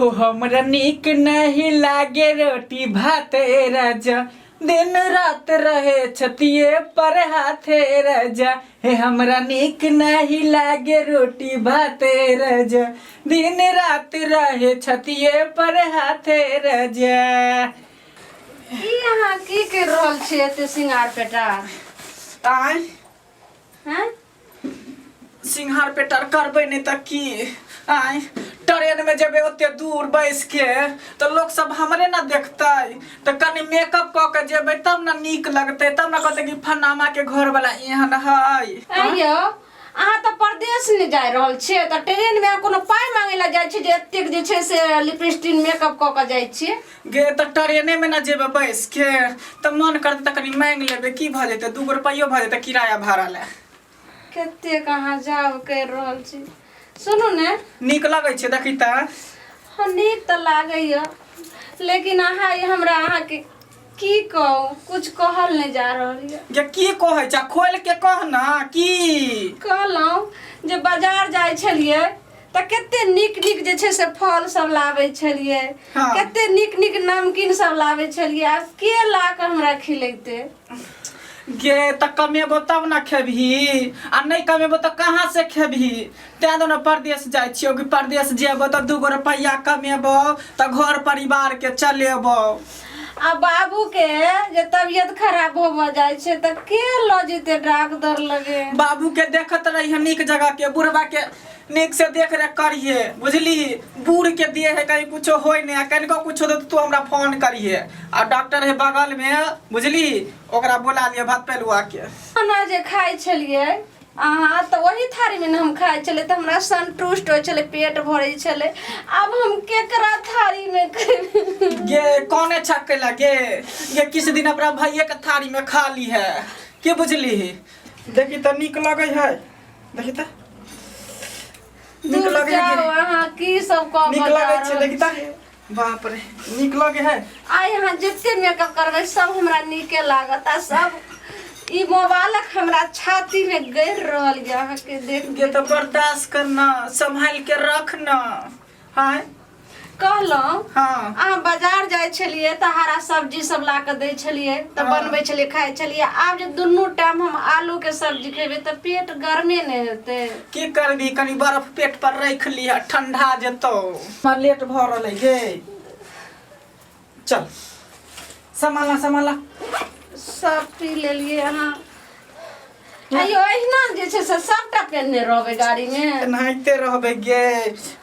हो हमरा नीक नहीं लागे रोटी भात ए राजा, दिन रात रहे छतिए पर हाथे राजा। हे हमरा नीक नहीं लागे रोटी भात ए राजा, दिन रात रहे छतिए पर हाथे राजा। ई अहाँ की कर रहल छियै एते सिंगार पेटार? आय? हैं? सिंघार पेटार करबै नहि तऽ की? आय, ट्रेन में जेबै ओते दूर बैस के तऽ लोक सब हमरे ना देखतै, तऽ कनि मेकअप कऽ के जेबै तब ना नीक लगतै, तब ना कहतै कि फलामा के घर वाला एहन है। आँय यौ, अहाँ तऽ परदेश नहि जा रहल छियै तऽ ट्रेन में कोनो पाइ मांगे लए जाइ छियै जे एतेक जे छै से लिपस्टिक मेकअप कऽ के जाइ छियै? गे, तऽ ट्रेने में ना जेबै बैस के तऽ मन करतै तऽ कनि मांगि लेबै, की भऽ जेतै? 2 गो रुपैयो भऽ जेतै किराया भाड़ा लए। कतेक अहाँ जाब करि रहल छी। सुनू ने। नीक लगै छै? देखी तऽ। हँ, नीक तऽ लागैए, लेकिन अहाँ ई हमरा अहाँके की कहू, कुछ कहल नहि जा रहल यऽ। गे, की कहै छै? खोलि के कह ना की। कहलहुँ जे बाजार जाइ छलियै तऽ कते नीक नीक जे छै से फल सब लाबै छलियै। कते नीक नीक नमकीन सब लाबै छलियै, आब के ला कऽ हमरा खिलेतै? गे, तऽ कमेबो तब ने खेबही, आ नहि कमेबो तऽ कहाँ से खेबही? तें दुआरे परदेश जाइ छियौ कि परदेश जेबो तऽ 2 गो रुपैआ कमेबो तऽ घर परिवार के चलेबो। आ बाबू के जे तबियत खराब होबऽ जाइ छै तऽ के लऽ जेतै डाकदर लगे? बाबू के देखत रहिहे नीक जगह के, बुढ़बा के नीक से देख रेख करिहे, बुझली? बूढ़ के दिए है, कहीं कुछो होय नहीं, आ कनिको कुछो दे तू हमरा फोन करिहे, आ डॉक्टर है बगल में, बुझली? ओकरा बोला लिहे भात पेलुआ के। खाना जे खाइ छलियै अहाँ तऽ वही थारीमे ने हम खाइ छलियै तऽ हमरा संतुष्ट होइ छलै, पेट भरै छलै। आब हम केकरा थारीमे खेबै? गे, कोने छक्के गे? गे, किस दिन अपना भैये के थारी में खा ली है, के बुझली? देखी तऽ, नीक लगे है? देखी तऽ, नीक दूर लगे है कि जाउ नहि? अहाँ की सब कऽ नीक कऽ जा लगे छै? रहल देखी तऽ। छियै? बाप रे, नीक लगे है? आइ अहाँ जते मेकअप करबै सब हमरा नीके लागत, आ सब ई मोबाइलक हमरा छाती में गड़ि रहल यऽ अहाँके देख गे, देख। तऽ बर्दाश्त करना, संभाल के रखना हाँ। कहलहुँ, हाँ। अहाँ बाजार जाइ छलियै तऽ हरा सब्जी सब ला कऽ दै छलियै तऽ बनबै छलियै, खाइ छलियै। आब जे दुनू टाइम हम आलू के सब्जी खेबै तऽ पेट गर्मे नहि हेतै? की करबी, कनि बर्फ पेट पर रख लिह, ठंडा जेतौ। हमरा लेट भऽ रहलै गे, चल, सम्हाला सम्हाला। सब पी लेलियै अहाँ। आइयो अहिना जे छै से सबटा पेनने रहबै गाड़ी मे? एनाहिते रहबै गे,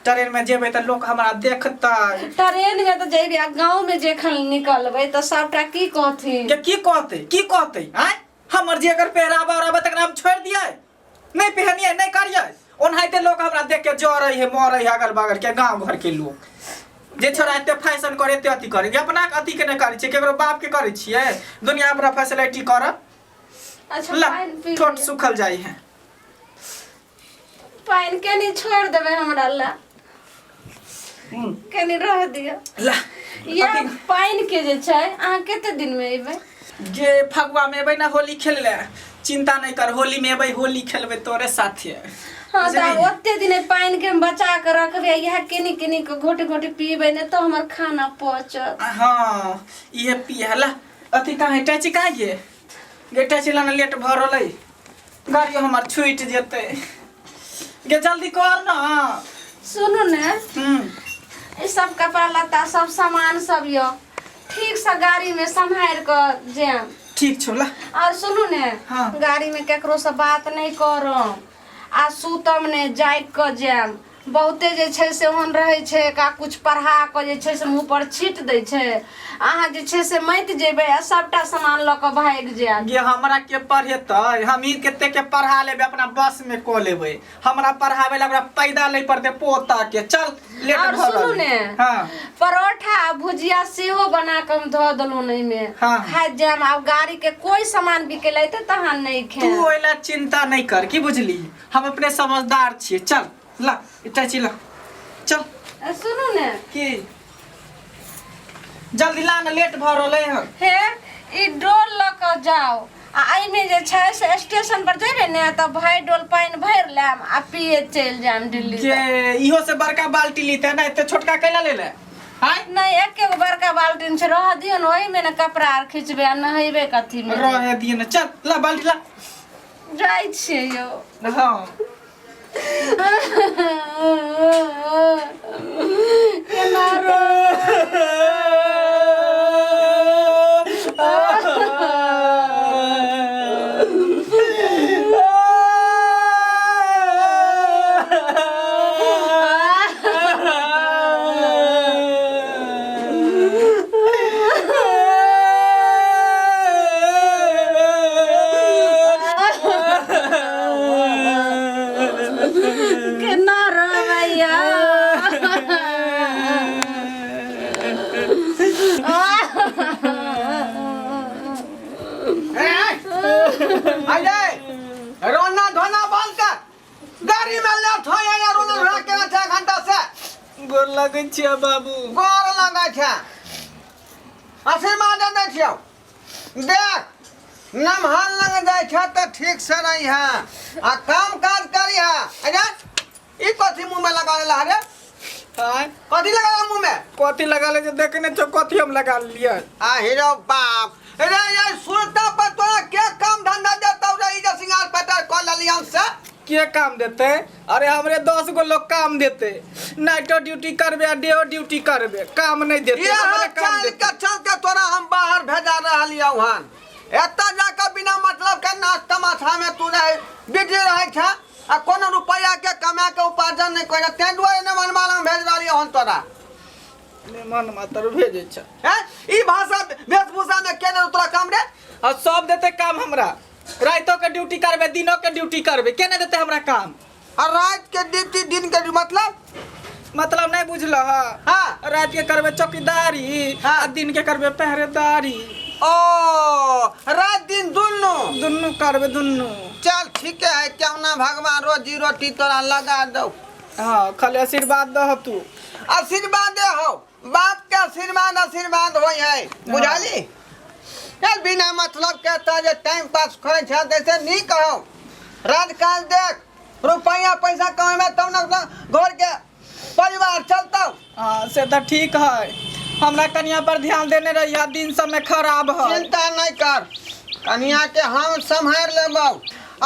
ट्रेन में जेबै तऽ लोक हमरा देखतै। ट्रेन मे तऽ जेबै, आ गाँव मे जखन निकलबै तऽ सबटा की कहथिन? के की कहतै, की कहतै? आँय, हमर जे अगर पहरावा उहरावा तकरा हम छोड़ि दियै, नहि पहनियै, नहि करियै, ओनाहिते लोक हमरा देख के जरै है, मरै है, अगल बगल के गाँव घर के लोक जे छोड़ा एते फैशन करे, एते अथी करे, अपना अथी के नहि करै छियै, केकरो बाप के करै छियै? दुनिया अपना फैसिलिटी करब। अच्छा, ला, पानि पी ठोट लिअ। सुखल जाइ है। पानि कनि छोड़ि देबै हमरा ला, कनि रह दिअ। ला। या पानि के जे छै, अहाँ कते दिन मे एबै? गे, फगुआ में एबै ना होली खेल ले, चिंता नहीं कर, होली में एबै, होली खेलबै तोरे साथे। हाँ, तऽ बुझली? ओते दिन एहि पानि के हम बचा के रखबै, इएह कनि कनि के घोटि घोटि पीबै ने तऽ हमर खाना पचत। हाँ, इहे पिए ला। अथी कहाँ है? टैची कहाँ गे? गे, टैची लाना, लेट भऽ रहलै, गाड़ियो हमर छूटि जेतै। गे, जल्दी कर ना। सुनू ने। ई सब कपड़ा लत्ता सब सामान सब यऽ, ठीक से गाड़ी में सम्हारि कऽ जायब। ठीक छौ, ला। और सुनू ने। हाँ। गाड़ी में केकरो से बात नहीं करब आ सुतम ने, जागि कऽ जायब। बहुते जे छै से ओहन रहै छै का कुछ पढ़ा कऽ जे छै से मुँह पर छीट दै छै, अहाँ जे छै से मति जेबै आ सबटा सामान लऽ कऽ भागि जायत। गे, हमरा के पढ़ेतै? हम ही कते के पढ़ा लेबै, अपना बस में कऽ लेबै। हमरा पढ़ाबै ला ओकरा पैदा लै पड़तै पोता के। चल, लेट और भऽ सुनू रहलै। ने। परोठा आ भुजिया सेहो बना कऽ हम धऽ देलहुँ एहिमे। खाइत जायब। आब गाड़ी के कोई सामान बिकेलै तऽ तहन नहि तू खायब। ओहि ला चिंता नहीं कर, की बुझली? हम अपने समझदार छियै। चल, ला इटाची ला, चल। सुनू ने। की? जल्दी ला ना, लेट भऽ रहलै हन। हे, ई डोल लऽ कऽ जाउ। आ एहिमे जे छै से स्टेशन पर जेबै ने तऽ भरि डोल पानि भरि लेब आ पिए चलि जायब दिल्ली जे तक। इहो से बड़का बाल्टी लीते ना एते छोटका कैला ले ले आय नहि एके गो बड़का बाल्टीन छै रहऽ दियौ ने ओहिमे ने कपड़ा आर खिचबै आ नहेबै कथीमे रहे दिए ना चल ला बाल्टी ला जाइ छियै यौ हाँ केना रो केना रोबै यौ अजय रोना धोना बंद कर गाड़ी में लेट हो या रोना धोना केना छै घंटा से गोर लगै छियै बाबू गोर लगै छै आशीर्वाद दै छियौ देख नमहर लग जाइ छै तऽ ठीक से रही है आ काम काज करी है अरे ई कथी मुंह में लगा लेला रे आँय कथी लगा लेला मुंह में कथी लगा ले देखने छौ कथी हम लगा लियै आ हीरो बाप रे ये सुरता पर तोरा के काम धंधा देतौ रे ई जे सिंगार पेटर कऽ लेलियन से के काम देते अरे हमरे 10 गो लोग काम देते नाइटो ड्यूटी करबे आ डे ड्यूटी करबे काम नहीं देते ये हमरे काम चाल देते के चलते तोरा हम बाहर भेजा रहलियौ हन एतऽ जाकऽ बिना मतलब के नाच तमाशा में तू रहे बिजी रहै छ आ कोनो रुपैआ के कमा के उपार्जन नहि करै ताहि दुआरे ने मनमाला भेज रहलियौ हन तोरा मन मातर भेजै छै हैं ई भाषा वेशभूषा में के तोरा काम रे और सब देते काम हमरा रातो के ड्यूटी करबे दिनो के ड्यूटी करबे के नहीं देते हमरा काम आ रात के ड्यूटी दिन के ड्यूटी मतलब मतलब नहीं बुझल हा हाँ रात के करबे चौकीदारी हाँ। आ दिन के करबे पहरेदारी ओ रात दिन दुनू दुनू करबे दुनू चल ठीक है क्यों ना भगवान रोजी रोटी तोरा लगा दो हाँ खाली आशीर्वाद दह तू आशीर्वाद हो बाप के आशीर्वाद आशीर्वाद होइ है बुझाली चल बिना मतलब के तो जे टाइम पास करै छै तैसे नीक हो राजकाज देख रुपया पैसा कमेबे तब ने अपना घर के परिवार चलतौ हाँ से तो ठीक है हमरा कनिया पर ध्यान देने रहिया दिन सब में खराब है चिंता नहीं कर कनिया के हम सम्हारि लेबौ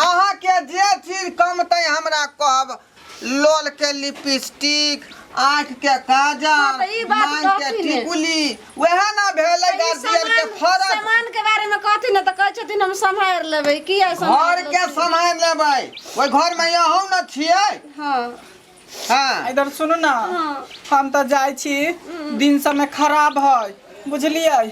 अहाँ के जे चीज कमतै हमरा कहब लोल के लिपस्टिक आँख के हाँ, काजल तऽ ई बात मांग के कहथिन ने। टिकुली वएह ना भेलै ई गार्जियन के सामान फरक सामान के बारे में कहथिन ने तऽ कहै छथिन हम सम्हारि लेबै किया सम्हारि घर के लेथिन? सम्हारि लेबै ओहि घर में अहूँ ने छियै हँ हँ इधर सुनू ना हँ हम तऽ जाइ छी दिन सब में खराब है बुझलियै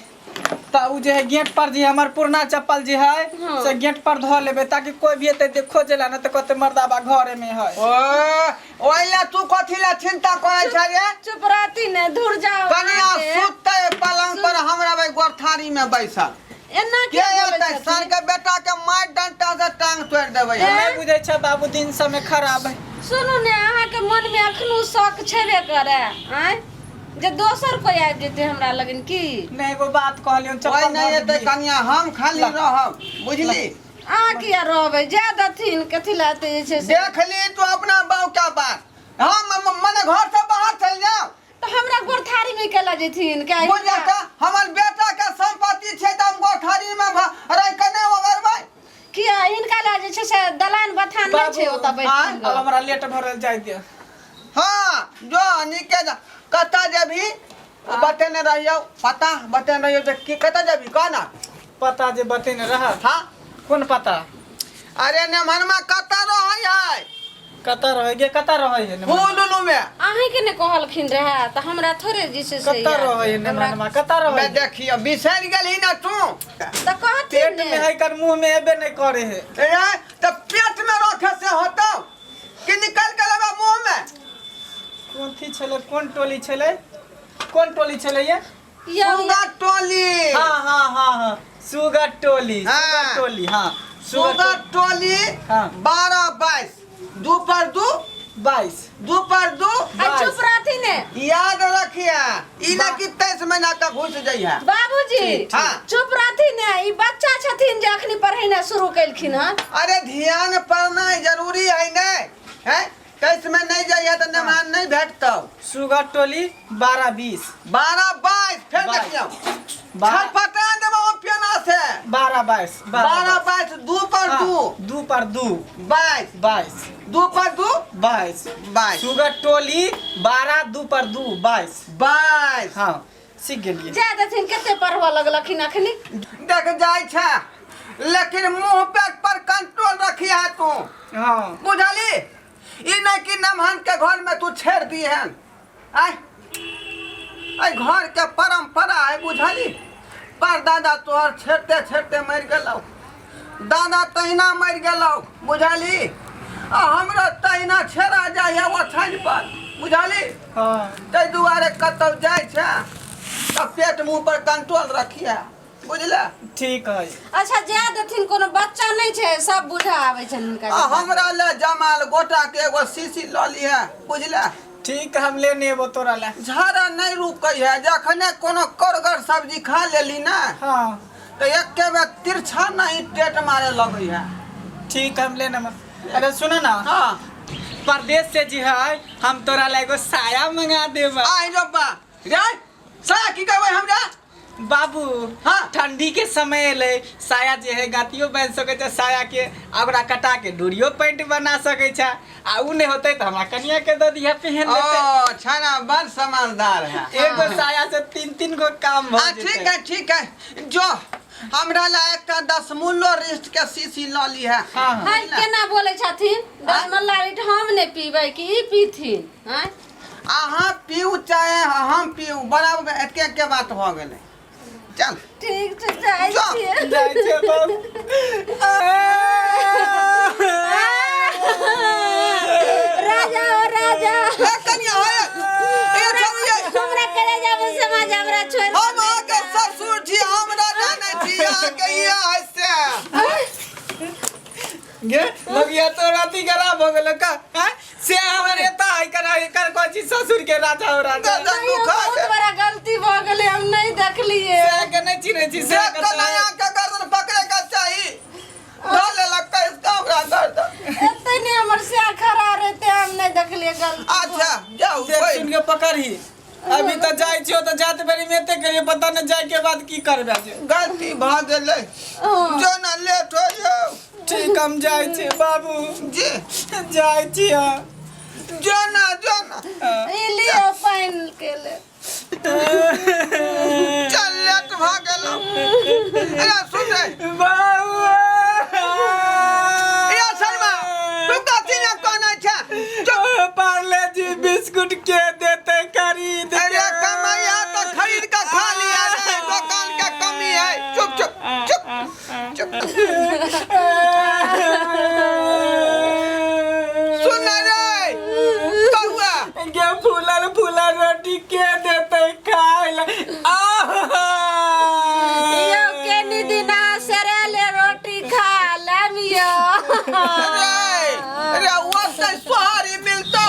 तऽ उ जे है गेट पर जे हमर पुरना चप्पल जे है हाँ। से गेट पर धऽ लेबै ताकि कोई भी एतै तऽ खोजे ला ना तऽ कहतै मर्दाबा घरे में है ओ ओहि ला तू कथी ला चिंता करै छै रे चुप रहती ने दूर जाओ कनिया अहाँके। सुतै पलंग पर हम रहबै गोरथारी में बैसल एना के किया बोलै एतै छथिन? सर के बेटा के मारि डंटा से टांग तोड़ि देबै हम। नहि बुझै छै बाबू दिन सब में खराब है सुनू ने अहाँके मनमे एखनो शौक छेबे करे आँय जे दोसर कोई आबि जेतै हमरा लगन की नहि एगो बात कहलियौ ओहि चप्पल नहि धऽ एतै देलियै। कनिया हम खाली रहब बुझली अहाँ किया रहबै जा दथिन कथी लए एते जे छै से देख ली तू अपना बाऊ के बात हम मने घर से बाहर चलि जाओ तऽ हमरा गोरथारी मे केला जेथिन क्या बुझ जाता हमर बेटा के संपत्ति छै तऽ हम गोठारी में रहि के नहि ओगरबै किया हिनका लए जे छै से दलान बथान नहि छै ओतऽ बैठथिन आब हमरा लेट भरल जाय दे हाँ जो नीके जा कतऽ जेबही बतेने रहियौ पता बतेने रहियौ जे की कतऽ जेबही कह ना पता जे बतेने रह हाँ कोन पता अरे नेमनमा कतऽ रहै है कतऽ रहै गे कतऽ रहै है फूल उलू में अहींके ने कहलखिन रहए तऽ हमरा थोड़े जे छै से कतऽ याद रहै है हमरा नेमनमा कतऽ रहै मैं है? देखियो बिसरि गेलही ना तू तऽ कहथिन पेट ने में है कर मुंह में एबे नहीं करे है ए तऽ पेट में रखे से होतौ कि निकल के लेबा मुंह में कोन थी छलै कोन टोली छलै कोन टोली छलै ये यौ सुगा टोली हाँ हाँ हाँ हाँ सुगर टोली हाँ। सुगर टोली हाँ सुगा टोली हाँ। 12 22 2 पर 2 22। दू पर दू आ चुप रहथिन ने। याद रखिया ई ना कि 23 महीना का घुस जइहा। बाबूजी हाँ। चुप रहथिन ने, ई बच्चा छथिन जे अखनी पढ़ेनाइ शुरू केलखिन हन। अरे ध्यान पढ़ना जरूरी है ने, हैं? 23 में नहीं जाइए तो नमान नहीं भेटतौ। सुगर टोली 12 20। 12 22 फेर 22। देखियौ। बारह- छटपटा देबो हम पेना से। 12 22, 12 22, दू पर हाँ, दू। दू पर दू। 22। 22। दू पर दू। 22। 22। सुगर टोली 12 दू पर दू 22। 22। हाँ सीख गेलियै। जा देथिन कते पढ़बऽ लगलखिन अखनी। देख जाइ छै लेकिन मुंह पेट पर कंट्रोल रखिया तू। हाँ बुझली? ई नहीं कि नमहन के घर में तू छेड़ दी हन। आय आई घर के परंपरा है बुझली? पर दादा तोहर छेड़ते छेड़ते मर गेलौ, दादा तहिना मर गेलौ बुझली? आ हमरो तहिना छेड़ा जाइ है ओछाइन पर बुझली? हाँ ताहि दुआरे कतौ जाइ छै तऽ पेट मुंह पर कंट्रोल रखिए बुझले? ठीक है। अच्छा जा देथिन, कोनो बच्चा नहीं छै, सब बुझा आबै छनि हुनका। आ हमरा ले जमाल गोटा के एगो शीशी लऽ लिहे बुझले? ठीक हम लेने एबो तोरा ले। झाड़ा नहीं रुकै है, जखने कोनो करगर सब्जी खा लेली ना हाँ तऽ एके बेर तिरछा नहीं टेट मारे लगै है। ठीक हम लेने। अरे सुनो ना। हाँ परदेश से जी है हम तोरा ले एगो साया मंगा देब। आइ रो बा रे साया की कहबै हमरा बाबू? हाँ। ठंडी के समय एलै, साया जे है गातियो बनि सकै छै साया के, आ ओकरा कटा के डोरियो पैंट बना सकै छै, आ उ नहि होतै तऽ हमरा कनिया के दऽ दिहे पहन लेतै। ओ छाना बड़ समझदार है। एगो साया से तीन तीन गो काम भऽ हाँ ठीक जेतै। है ठीक है, जो हमरा ला एकटा दसमुल्लो रिस्ट के शीशी लऽ लिहे। हाँ हाय केना बोलै छथिन, दसमल्ला रीट हम नहि पीबै कि ई पीथिन? आँय अहाँ पीउ चाहे हम पीउ, बराबर एके एके बात भऽ गेलै। चल ठीक छै जाइ जाउ। छियै। जाइ छियै बाबू। राजा ओ राजा। ए कनिया हे, ए छोड़िए। हमरा कलेजा में समा जा, हमरा छोड़ हम अहाँके ससुर छी, हम राजा नहि छी अहाँके। इएह है से गे मगिया तो राती खराब हो गेल का हैं? से हमर एता है कर एकर कोची ससुर के राजा हो राजा। दादा नहीं, दुखा बहुत छै। बड़ा गलती भऽ गेलै, हम नहीं देखलिए। से के नहीं चिन्है छी से देख कऽ नहि अहाँके गर्दन पकड़े के चाही, धऽ लेलक कहि कऽ हमरा गर्दन। एते नहीं हमर से खड़ा रहते, हम नहीं देखलिए गलती। अच्छा जाउ। देख कोइ सुन के पकड़ही। अभी तऽ जाइ छियो तऽ जात बेरी में एते करियो, पता नहीं जाय के बाद की करबे जे। गलती भऽ गेलै, जो ना लेट हो जाउ। ठीक हम जाइ छी बाबू। जी जाइ छी। जो ना जो ना। ई लियो पानि के ले। चल लेट भऽ गेलौ। अरे सुन रे बाबू। ए शर्मा तू कथी ने कहने छै? चुप। पार्ले जी बिस्कुट के देते खरीद के? अरे कमैया तो खरीद के खा लिया रे, दुकान के कमी है। चुप चुप चुप चुप। सुन रे कौआ गे फूलल फूलल रोटी के देते खाय ला? आह! यो केनी दिना सरेले रोटी खा लेम यो। रे रे ओते सोहारी मिलतौ,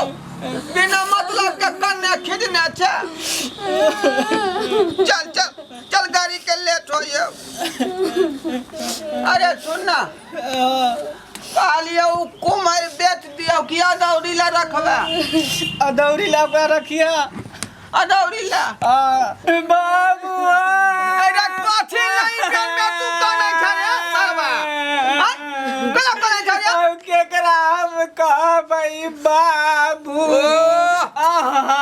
बिना मतलब के कन्ने खिजने छै। चल चल चल गाड़ी के लेट हो ये। अरे सुन ना, कहलिए उ कुम्हर बेच दियौ कि अदौरी ला रखबे? अदौरी ला ओकरा रखिया। अदौरी ला। बाबू। अरे कथी नहीं बेचबे तू कनै छै रे सरवा? हाँ? केना कनै छै रे? अब केकरा हम कहबै बाबू? ओ। आहा।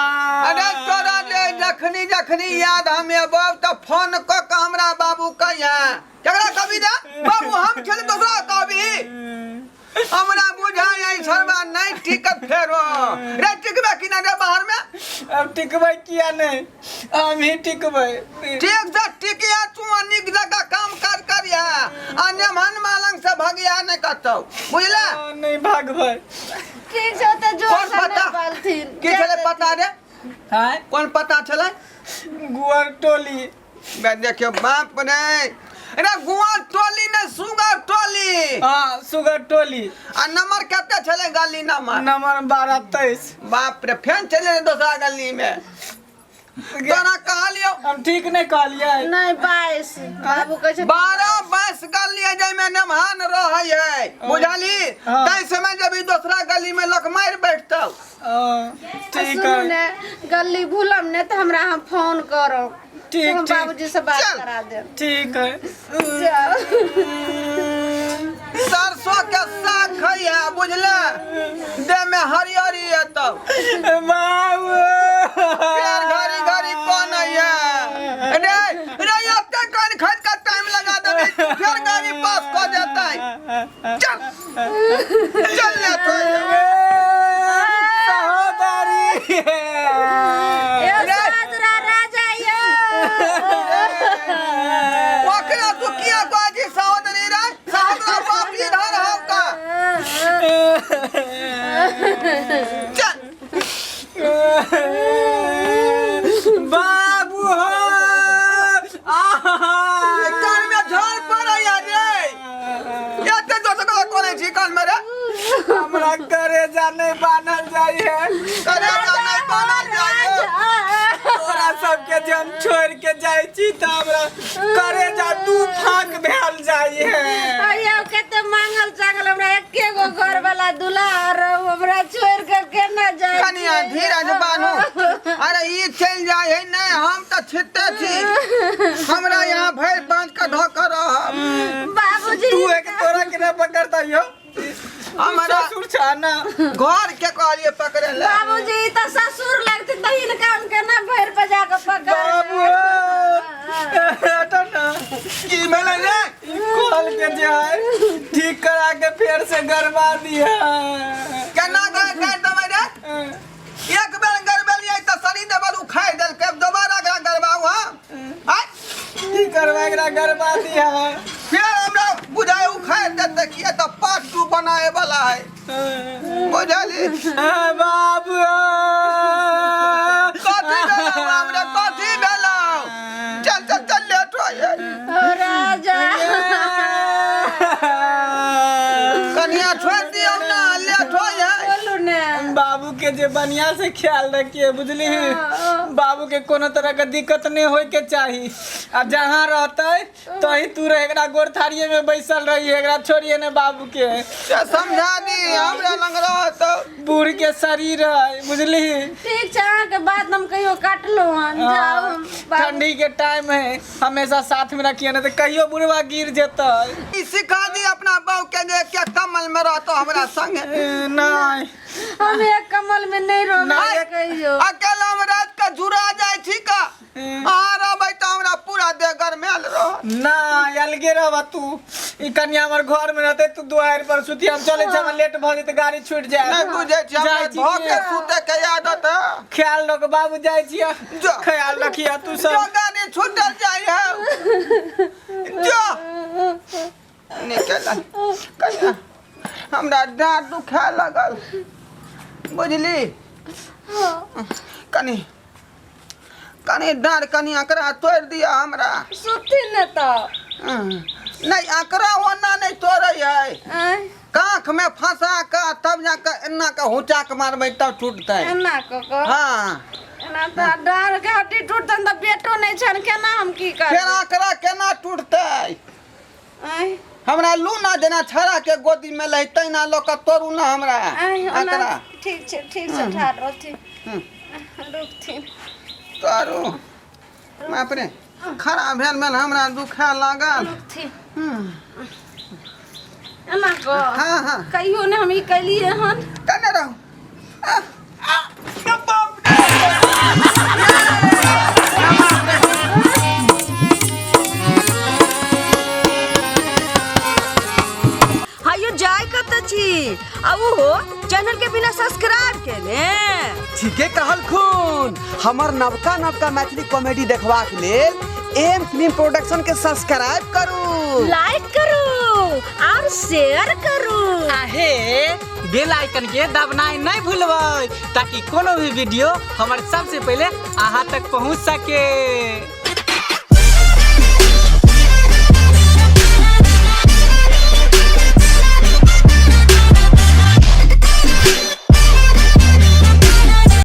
अरे तोरा जे जखनी जखनी याद हम एबौ तऽ फोन कऽ कऽ हमरा बाबू कहिया। केकरा कहबी रे बाबू? हम छल दोसरा कहबी? हमरा बुझाय आई सरवा नहीं टिकत फेरो रे। टिकबे कि ना रे बाहर में? अब टिकबै किया नहीं, हम ही टिकबै। ठीक से टिकिया तू, आ नीक जगह काम काज करिया आ नेमहन मालंग से भगिया नहीं कतौ, बुझले? नहीं भागबै। ठीक छै तऽ जोर कौन से पता? नहि बोलथिन। की छलै पता रे? हाँ कोन पता छलै? गुअर टोली। बे देखियो बाप रे, अरे गुआ टोली ने सुगर टोली। हाँ, सुगर टोली। आ नंबर कते छलै गली नंबर? नंबर 12 23। बाप रे, फेन चले दोसरा गली में। तोरा कहलियौ। हम ठीक नहीं कहलियै। नहीं 22 बाबू कहै छै। 12 22 गली है जाहिमे नमहान रहै है, बुझली? हाँ। ताहि समय जब ई दोसरा गली में लोक मारि बैठतौ। हाँ, ठीक सुनू है। ने, गली भूलम ने तऽ हमरा अहाँ फोन करब। ठीक, हम ठीक। बाबूजी से बात चल। करा देब। ठीक है। जाओ। सरसों के साग खइहे, बुझले? देह में हरियरी एतौ। बाबू, फेर घड़ी घड़ी कोन है रे रे, एते कन खरीद के टाइम लगा देबी, फेर गाड़ी पास कऽ देतै। चल चल ले तो। सहोदरी। यो सहोदरा राजा यो। ओकरा तू किया कहै छी सहोदरी रे? सहोदरा बाप इधर हौ का। चल। बाबू हो, आहा। कान में झाड़ पड़ैया रे, एते दोसर कला करै छी कान में रे? हमरा करेजा नहीं बान्हल जाइ है। करेजा नहीं बान्हल जाइ है। तोरा सबके जे हम छोड़ के जाइ छी तऽ हमरा करेजा दू फाँक भेल जाइ है। अयो, कते मांगल चांगल हमरा एके गो घर वाला दुल्हा रहो, हमरा छोड़ के केना जाय? कनिया, धीरज बान्हू। अरे, ई चलि जाइ है नहीं, हम तऽ छिट्टे छी, हमरा यहाँ भरि बाँध के धऽ के रहब। बाबूजी। तू एक तोरा के ना पकड़ता यो? हमरा ससुर छा ना। घर के कहलिए पकड़े ले। बाबूजी, ई तऽ ससुर लगथिन तऽ हिनका हम केना भरि बजा के पकड़? बाबू, हटो ना। की भेलै रे? ई कॉल के जे है ठीक करा के फेर से गरबा दिया। केना गाय काटि देबै रे? एक बेर गरबेलियै तऽ शनि देवल उखाड़ि देलकै, अब दोबारा एकरा गरबाउ हम? आँय? की करबै, एकरा गरबा दिया। फेर हमरा बुझाइ उखाड़ि देतै, किया तऽ पार्ट टू बनाए वाला है, बुझली? बाबू। कथी भेलौ हमरा? कथी भेलौ? चल चल चल, लेट हो जाइ। ओ राजा। कनिया, छोड़ि दियौ ना, लेट हो जाइ। बोलू ने। बाबू के जे बढ़िया से ख्याल रखिए, बुझली? बाबू के कोनो तरह के दिक्कत नहीं होय के चाही। आ जहाँ रहते तही तू रह, एकरा गोर थारिये में बैसल रही, एकरा छोड़िए ने बाबू के। से समझा दी, हमरा लग रहत। बूढ़ के शरीर है, बुझली? ठीक छै, अहाँके बात हम कहियो काटलहुँ हन? जाउ हम बाबू। ठंडी के टाइम है, हमेशा साथ में रखिए, ना तो कहियो बुढ़वा गिर जेतै। ई सिखा दी अपना बहू के जे के कमल में रहतो हमरा संगे। नहीं। हम एक कमल में नहीं रहबै। नहीं। कहियो अकेला में रात के जुड़ा जाइ छी का, अहाँ रहबै तऽ हमरा पूरा देह गरमायल रहत। ना, अलगे रहबा तू। ई कनिया हमर घर में रहते, तू दुआरि पर सुती। हम चले छी, हमरा लेट भऽ जेतै, गाड़ी छूट जाए। नहि बुझै छी हमरा जाइ छी। धऽ के सुते के आदत है। ख्याल रख बाबू, जाइ छियै। जो। ख्याल रखिए तू जो सब। गाड़ी छूटल जाइ है, जो निकल। कनिया, हमरा डाँट दुखाए लगल, बुझली? कनि कनि डाँट कनि अकरा तोड़ि दिअ हमरा। सुती ने तऽ। नहि, अकरा ओना नहि तोड़ै है। आँय? काँख में फंसा कऽ तब जाके एना के हुचा के मारबै तब टूटतै। एना कऽ कऽ? हाँ। एना तऽ डाँर के हड्डी टूटतनि तऽ बेटो नहि छनि, केना हम की फेर करबै? आकरा केना टूटतै? आँय? हमरा लू ना, जेना छड़ा के गोदी में लै तैना लऽ कऽ तोड़ू ना हमरा। आँय, ओना आकरा। ठीक छै, ठीक छै, ठाढ़ रहथिन। रुकथिन। तोड़ू। बाप रे, खड़ा भेल भेल हमरा दुखा लागल। रुकथिन। एना कऽ? हाँ हाँ। कहियो ने हम ई कैलियै हन। कने रहू। आह, आह, बाप रे। हायो, जाय कतऽ छी आ ओहो चैनल के बिना सब्सक्राइब केने? ठीके कहलखुन। हमर नवका नवका मैथिली कॉमेडी देखबाक लेल एम फिल्म प्रोडक्शन के सब्सक्राइब करू, लाइक करू और शेयर करू। आहे बेल आइकन के दबनाइ नहीं भूलबै, ताकि कोनो भी वीडियो हमर सबसे पहले अहाँ तक पहुँच सके।